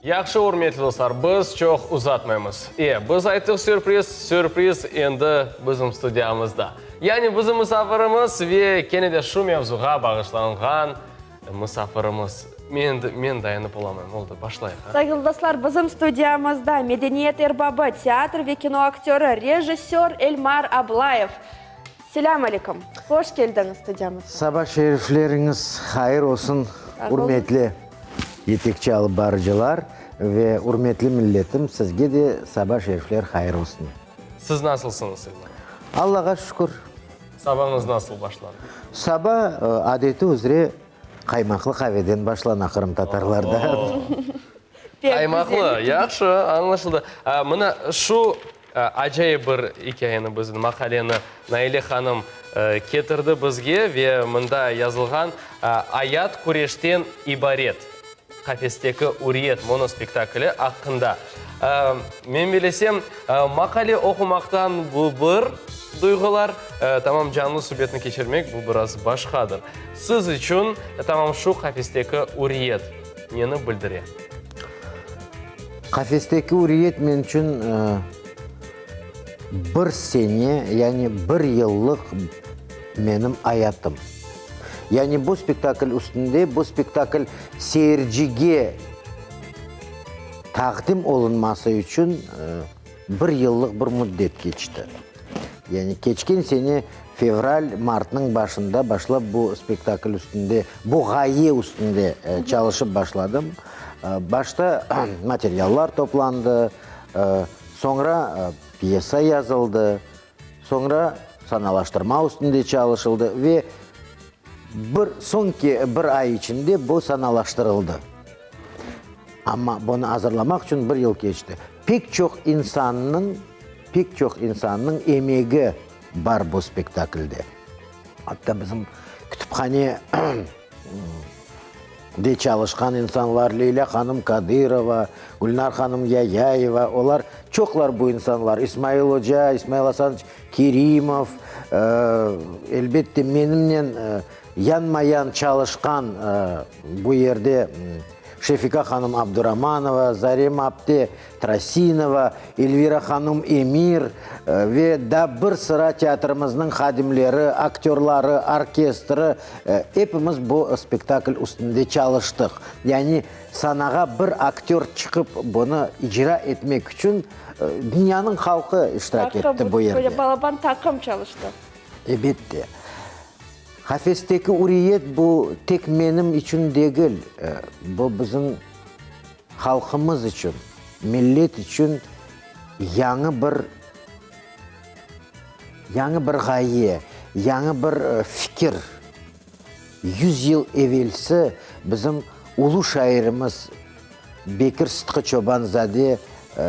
Yahşı, ürmetli dostlar, biz çoq uzatmaymız. E, biz ayttıq sürpriz, sürpriz endi bizim studiyamızda. Yani bizim musafirimiz ve kene de şu mevzuğa bağışlanğan musafirimiz. Men endi, men dayanıp olamayım, oldı, başlayıq, a? Sayğılı dostlar, bizim studiyamızda medeniyet erbabı, teatr ve kino aktörı, rejissör Elmar Ablayev. Selâm aleyküm! Hoş keldiñiz studiyamızğa. Saba şerifleriñiz hayır olsun, ürmetli yetekçi alıp barıcılar ve ürmetli milletim, sizge de saba şerifler hayır olsun. Siz nasılsıñız, Elmar? Allağa şükür. Sabañız nasıl başlandı? Saba, adeti üzre, qaymaqlı qaveden başlana qırımtatarlarda. Qaymaqlı, yahşı, añlaşıldı. Mına şu Acayip bir ikâyeni bizim maqaleni Naile hanım ketirdi bizge ve mında yazılğan Ayat küreşten ibaret, Qafesteki üriyet monospektakli aqqında. Men bilesem, maqale oqumaqtan bu bir duyğular, tamam canlı subetni keçirmek bu biraz başqadır. Siz içün tamam şu Qafesteki üriyet neni bildire? Qafesteki üriyet men içün bir sene, yani bir yıllıq menim ayatım. Yani bu spektakl üstünde, bu spektakl seyircige taqdim olunması içün bir yıllıq bir müddet keçti. Yani keçken sene fevral, martnıñ başında başlap bu spektakl üstünde, bu ğaye üstünde çalışıp başladım. Başta materiallar toplandı, soñra pyesa yazıldı, soñra sanalaştırma üstünde çalışıldı ve bir soñki bir ay içinde bu sanalaştırıldı. Amma bunı azırlamaq içün bir yıl keçti. Pek çoq insannıñ, pek çoq insannıñ emegi bar bu spektaklde. Atta bizim kütüphane de çalışqan insanlar, Leylâ hanım Kadırova, Gülnar hanım Yayayeva, olar, çoqlar bu insanlar, İsmail oca, İsmail Asanoviç Kerimov, elbette, menimnen yanma-yan çalışqan bu yerde Şefika hanım Abduramanova, Zarema apte Trasinova, Elvira hanım Emir ve daa bir sıra teatrimizniñ hadimleri, aktörları, orkestri, epimiz bu spektakl üstünde çalıştıq. Yani sanağa bir aktör çıqıp bunı icra etmek içün dünyanıñ halqı iştirak etti bu yerde. Böyle balaban taqım çalıştı. Elbette. Qafesteki üriyet bu tek menim içün degil, bu bizim halqımız içün, millet içün yañı bir yañı bir ğaye, yañı bir fikir. Yüz yıl evelsi bizim ulu şairimiz Bekir Sıtqı Çoban-zade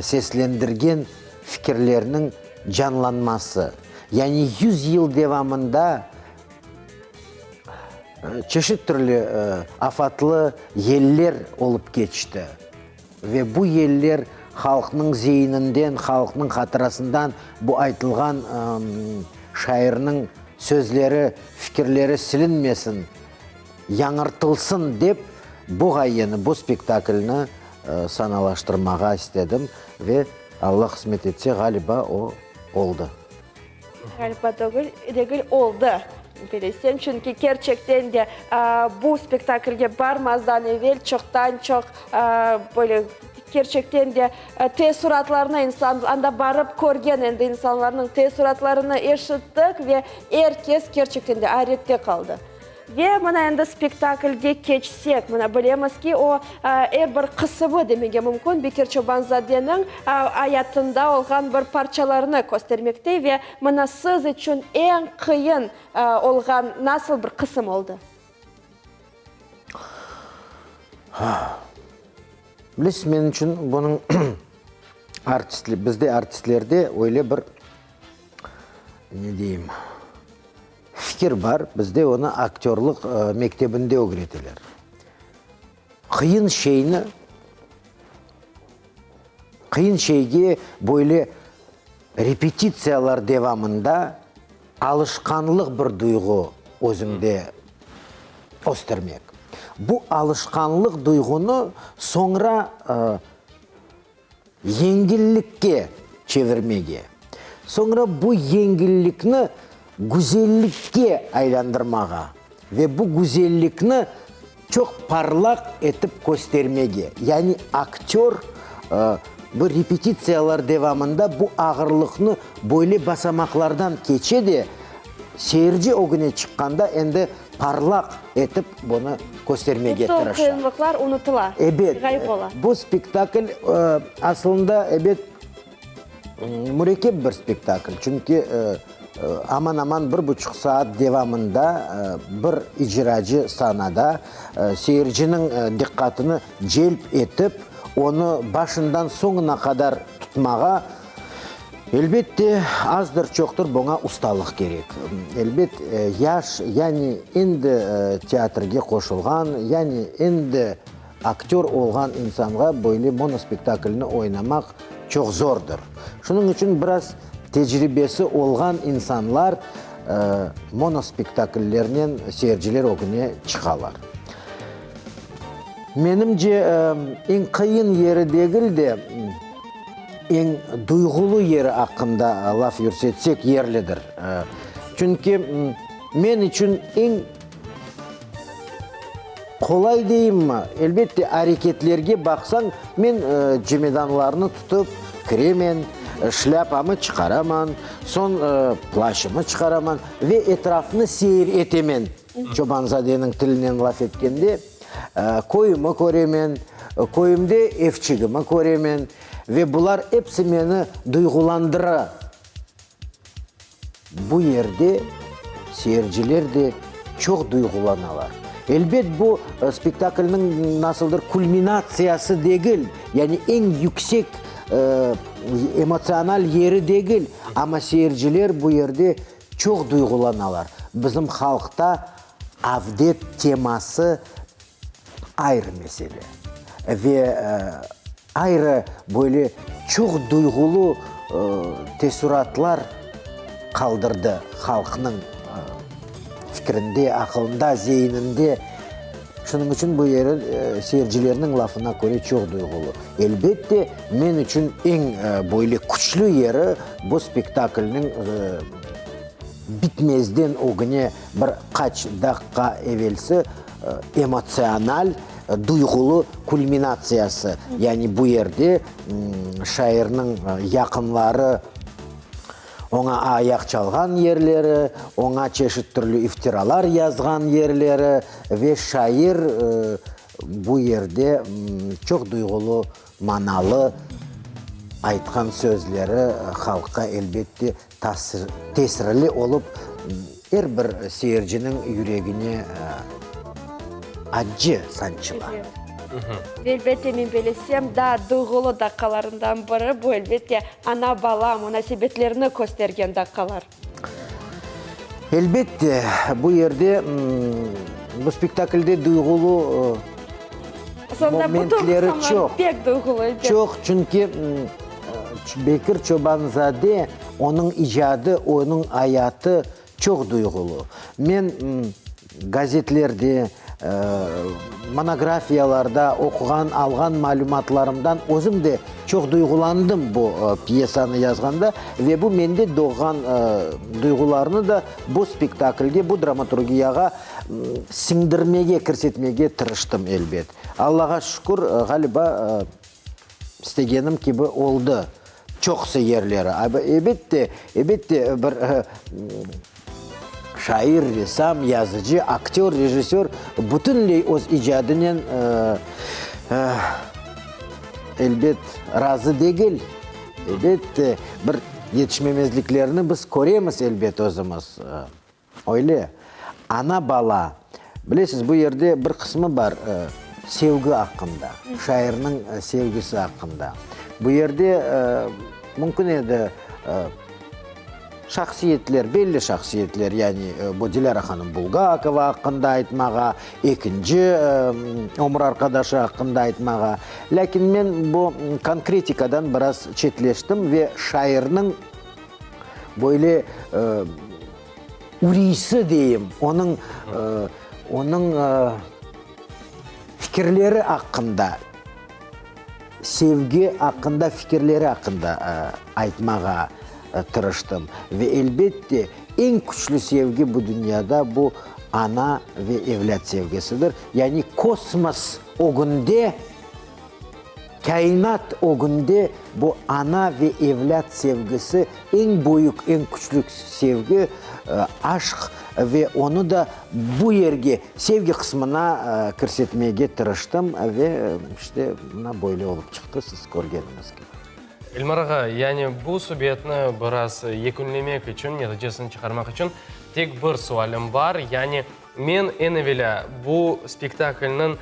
seslendirgen fikirlerniñ canlanması. Yani yüz yıl devamında Çeşit türlü afatlı yeller olıp keçti ve bu yeller halqnıñ zeininden, halqnıñ hatırasından bu aytılğan şairniñ sözleri, fikirleri silinmesin, yañırtılsın dep bu ğayeni, bu spektaklni sanalaştırmağa istedim ve Alla qısmet etse, ğaliba o oldı. Ğaliba degil, oldı, bilesem, çünki kerçekten de bu spektaklge barmazdan evel çoqtan-çoq böyle kerçekten de teessuratlarnı insan, anda barıp körgen endi insanlarnıñ teessuratlarını eşittik ve er kes kerçekten de ayrette qaldı. Ve mına endi spektaklge keçsek, mına bilemiz ki, o, er bir qısımı demege mümkün, Bekir Çoban-zadeniñ ayatında olğan bir parçalarını köstermekte ve mına siz içün eñ qıyın olğan nasıl bir qısım oldı? Bilesiz, menim içün bunıñ artist, bizde artistlerde öyle bir, ne deyim, Fikir bar, bizde onı aktörlıq mektebinde ögreteler. Qıyın şeyni, qıyın şeyge böyle repetitsiyalar devamında alışqanlıq bir duyğu özüñde östürmek. Bu alışqanlıq duyğunı soñra yengillikke çevirmege, soñra bu yengillikni güzellikke aylandırmağa ve bu güzellikni çoq parlaq etip köstermege, yani aktör bu repetitsiyalar devamında bu ağırlıqnı böyle basamaqlardan keçe de, seyirci ögüne çıqqanda endi parlaq etip bunı köstermege Bütün tırışa. qıyınlıqlar unutıla, Ebet, ğayıp ola. bu spektakl asılında, ebet, mürekkep bir spektakl, çünki aman-aman bir buçuq saat devamında bir icracı sanada seyirciniñ diqqatını celp etip, onı başından soñuna qadar tutmağa, Elbette, azdır-çoqtır buña ustalıq kerek. Elbet, yaş, yani endi teatrge qoşulğan, yani endi aktör olğan insanğa böyle monospektaklni oynamaq çoq zordır. Şunıñ içün biraz tecribesi olğan insanlar monospektakllernen seyirciler ögüne çıqalar. Menimce, eñ qıyın yeri degil de, eñ duyğulı yeri aqqında laf yürsetsek yerlidir. Çünki men içün eñ qolay deyimmi, elbette, areketlerge baqsañ, men cemedanlarnı tutıp kiremen, şlâpamı çıqaraman, soñ plaşımı çıqaraman ve etrafnı seyir etemen. Çobanzadeniñ tilinen laf etkende, köyümi köremen, köyümde evçigimi köremen ve bular episi meni duyğulandıra. Bu yerde seyirciler de çoq duyğulanalar. Elbet, bu spektaklniñ nasıldır kulminatsiyası degil, yani eñ yüksek emotsional yeri degil, amma seyirciler bu yerde Çoq duyğulanalar. Bizim halqta avdet teması ayrı mesele ve ayrı böyle çoq duyğulı teessuratlar qaldırdı halqnıñ fikrinde, aqılında, zeininde. Şunıñ içün bu yeri seyircilerniñ lafına köre çoq duyğulı. Elbette, men içün eñ böyle küçlü yeri bu spektaklniñ bitmezden ögüne bir qaç daqqa evelsi emotsional, duyğulı kulminatsiyası. Yani bu yerde şairniñ yaqınları oña ayaq çalğan yerleri, oña çeşit türlü iftiralar yazğan yerleri ve şair Bu yerde çoq duyğulı, manalı aytqan sözleri halqqa elbette tesirli olıp, er bir seyirciniñ yüregine accı sançıla. Ve elbette, men belesem, daa duyğulı daqqalarından biri, bu, elbette, ana-bala munasebetlerini köstergen daqqalar. Elbette, bu yerde, bu spektaklde duyğulı momentleri çoq. Pek duyğulı, elbet. Çoq, çünki Bekir Çoban-zade, onıñ icadı, onıñ ayatı çoq duyğulı. Men Gazetlerde, monografiyalarda oquğan, alğan malümatlarımdan özüm de çoq duyğulandım bu pyesanı yazğanda ve bu mende doğğan duyğularnı da bu spektaklge, bu dramaturgiyağa siñdirmege, kirsetmege tırıştım, elbet. Allağa şükür, ğaliba, istegenim kibi oldı çoqusı yerleri. Elbette, elbette, bir şair, ressam, yazıcı, aktör, rejissör bütünley öz icadınen, elbet, razı degil. Elbette, bir yetişmemezliklerni biz köremiz, elbet, özümiz. Öyle. Ana-bala. Bilesiz, bu yerde bir qısmı bar, sevgi aqqında, şairniñ sevgisi aqqında. Bu yerde mümkün edi şahsiyetler, belli şahsiyetler, yani bu Dilâra hanım Bulgakova aqqında aytmağa, ekinci ömür arqadaşı aqqında aytmağa. Lâkin men bu konkretikadan biraz çetleştim ve şairniñ Böyle uriysi deyim, onıñ, onıñ. fikirleri aqqında, sevgi aqqında fikirleri aqqında aytmağa tırıştım. Ve, elbette, eñ küçlü sevgi bu dünyada bu ana ve evlât sevgisidir. Yani kosmos ögünde, kâinat ögünde bu ana ve evlât sevgisi eñ büyük, eñ küçlü sevgi, aşq ve onı da bu yerge, sevgi qısmına kirsetmege tırıştım ve, işte, mına böyle olıp çıqtı, siz körgeniñiz kibi. Elmar ağa, yani bu subetni biraz yekünlemek içün, neticesini çıqarmaq içün tek bir sualim bar, yani men eñ evelâ bu spektaklniñ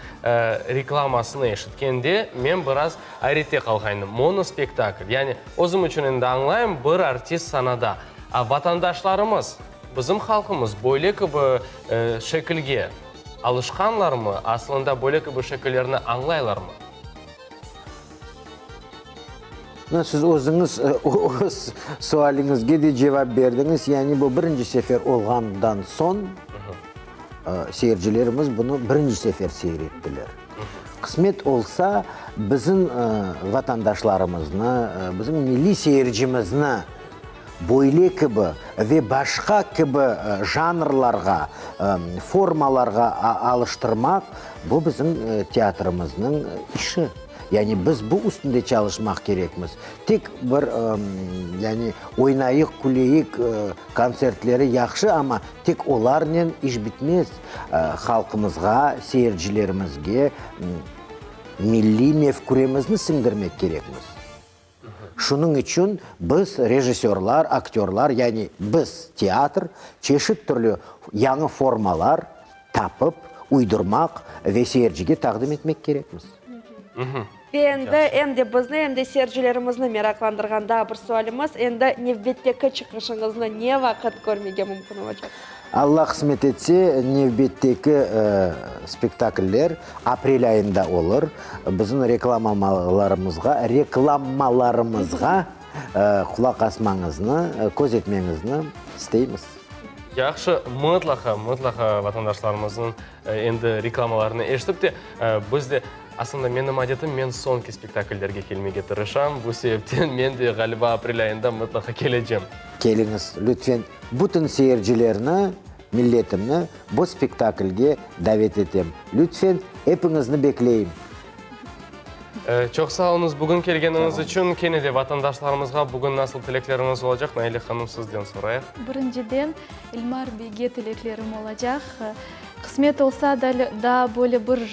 reklamasını eşitkende, men biraz ayrette qalğaydım. Monospektakl, yani özüm içün endi añlayım, bir artist sanada. A vatandaşlarımız, bizim halqımız böyle kibi şekilge alışqanlarmı, aslında böyle kibi şekillerni añlaylarmı? Siz özüñiz öz sualiñizge de cevap berdiñiz. Yani bu birinci sefer olğandan soñ seyircilerimiz bunı birinci sefer seyir ettiler. Qısmet olsa, bizim vatandaşlarımıznı, bizim milliy seyircimizni böyle kibi ve başqa kibi janrlarğa, formalarğa alıştırmaq, bu bizim teatrimizniñ işi. Yani biz bu üstünde çalışmaq kerekmiz. Tek bir, yani oynayıq, küleyik kontsertleri yahşı, amma tek olarnen iş bitmez. Halqımızğa, seyircilerimizge milliy mefküremizni siñdirmek kerekmiz. Şunıñ içün biz, rejissörlar, aktörlar, yani biz, teatr, çeşit türlü yañı formalar tapıp, uydurmaq ve seyircige taqdim etmek kerekmiz. Ve endi em de bizni, em de seyircilerimizni meraqlandırğan daa bir sualimiz, endi nevbetteki çıqışıñıznı ne vaqıt körmege mümkün olacaq? Alla qısmet etse, nevbetteki spektakller aprel ayında olur. Bizim reklamamalarımızğa, reklamalarımızğa qulaq asmañıznı, köz etmeñizni isteymiz. Yahşı, mıtlaqa, mıtlaqa vatandaşlarımıznıñ endi reklamalarını eşitip de, biz de, aslında menim adetim, men soñki spektakllerge kelmege tırışam, bu sebepten men de, ğaliba, aprel ayında mıtlaqa kelecem. Keliñiz, lütfen, bütün seyircilerni, milletimni bu spektaklge davet etem. Lütfen, epiñizni bekleyim. Çoq sağ oluñız bugün kelgeniñiz içün. Kene de vatandaşlarımızğa bugün nasıl tilekleriñiz olacaq, Naile hanım, sizden sorayıq. Birinciden, İlmar beyge tileklerim olacaq. Qısmet olsa, daa böyle bir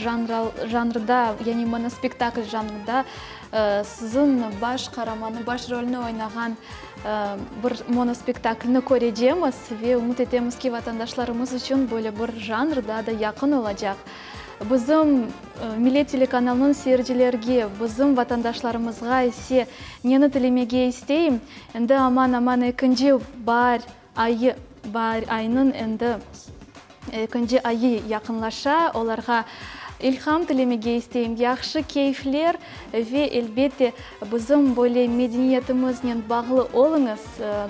janrda, yani monospektakl janrında siziñ baş qaramanı, baş rolni oynağan bir monospektaklni körecemiz ve ümüt etemiz ki, vatandaşlarımız içün böyle bir janr daa da yaqın olacaq. Bizim Millet telekanalınıñ seyircilerge, bizim vatandaşlarımızğa ise neni tilemege isteyim, endi aman-aman ekinci baar ayı, baar ayınıñ endi ekinci ayı yaqınlaşa, olarğa ilham tilemege isteyim, yahşı keyfler ve, elbette, bizim böyle medeniyetimiznen bağlı oluñız,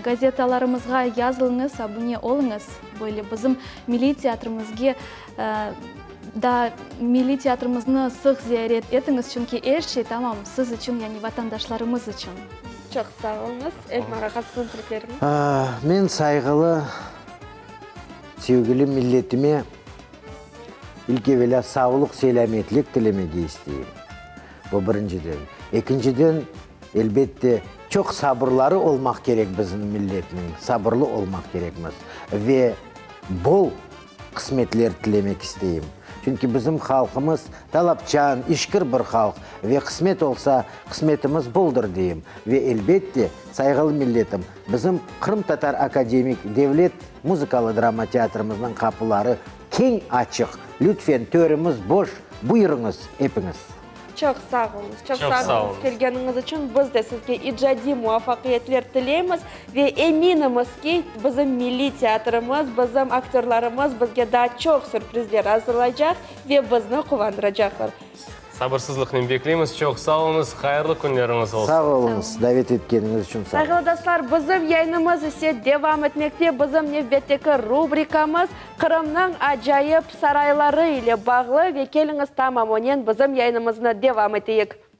gazetalarımızğa yazılıñız, abune oluñız, böyle bizim milliy teatrimizge Daa milliy teatrımıznı sıq ziyaret etiñiz, çünki er şey tamam siz içün, yani vatandaşlarımız içün. Çoq sağ oluñız. Elmar ağa, siziñ tilekleriñiz? Men sayğılı, sevgili milletime ilk evelâ sağlıq-selâmetlik tilemege isteyim. Bu birinciden. Ekinciden, elbette, çoq sabırları olmaq kerek bizim milletniñ, sabırlı olmaq kerekmiz ve bol qısmetler tilemek isteyim. Çünki bizim halqımız talapçan, işkir bir halq ve qısmet olsa, qısmetimiz boldır deyim. Ve elbette, sayğılı milletim, bizim Qırımtatar akademik devlet muzıkalı-drama teatrimizniñ qapıları keñ açıq. Lütfen, törümiz boş, buyurıñız epiñiz. Çoq sağ oluñız, çoq sağ oluñız kelgeniñiz içün. Biz de sizge icadiy muvafaqiyetler tileymiz ve eminimiz ki, bizim milliy teatrimiz, bizim aktörlarımız bizge daa çoq sürprizler azırlaycaq ve bizni quvandıracaqlar. Sabırsızlıqnen bekleymiz. Çoq sağ oluñız, hayırlı künleriñiz olsun. Sağ oluñız, davet etkeniñiz içün sağ oluñız. Sayğılı dostlar, bizim yayınımız ise devam etmekte. Bizim nevbetteki rubrikamız Qırımnıñ acayip sarayları ile bağlı ve keliñiz tamam onen bizim yayınımıznı devam eteyik.